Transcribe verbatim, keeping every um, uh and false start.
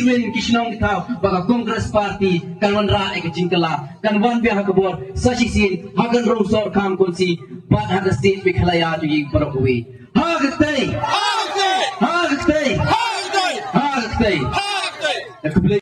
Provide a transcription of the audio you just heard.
Ki shnong ki thaw ba ka Congress Party kan wanrah ïa ka jingkylla, kan wan biang ha ka bor sa shisien ha ka Rongsohkham Constituency bad ha ka state Meghalaya jong ngi baroh kawei. Ha ka kti! Ha ka kti! Ha ka kti! Ha ka kti! Ha ka kti! Ha ka kti!